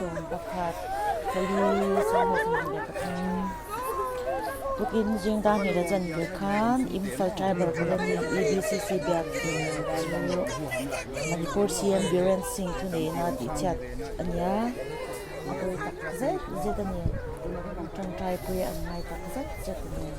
11 pali 2023 tukin zing dar hnih leh chanve khan Imphal Tribal Colony EBCC biakin chu Manipur CM Biren Singh thuneihna tihchhiat a ni a a pawi tak zet zet a ni tawngtai pui an ngai tak zet zet a ni.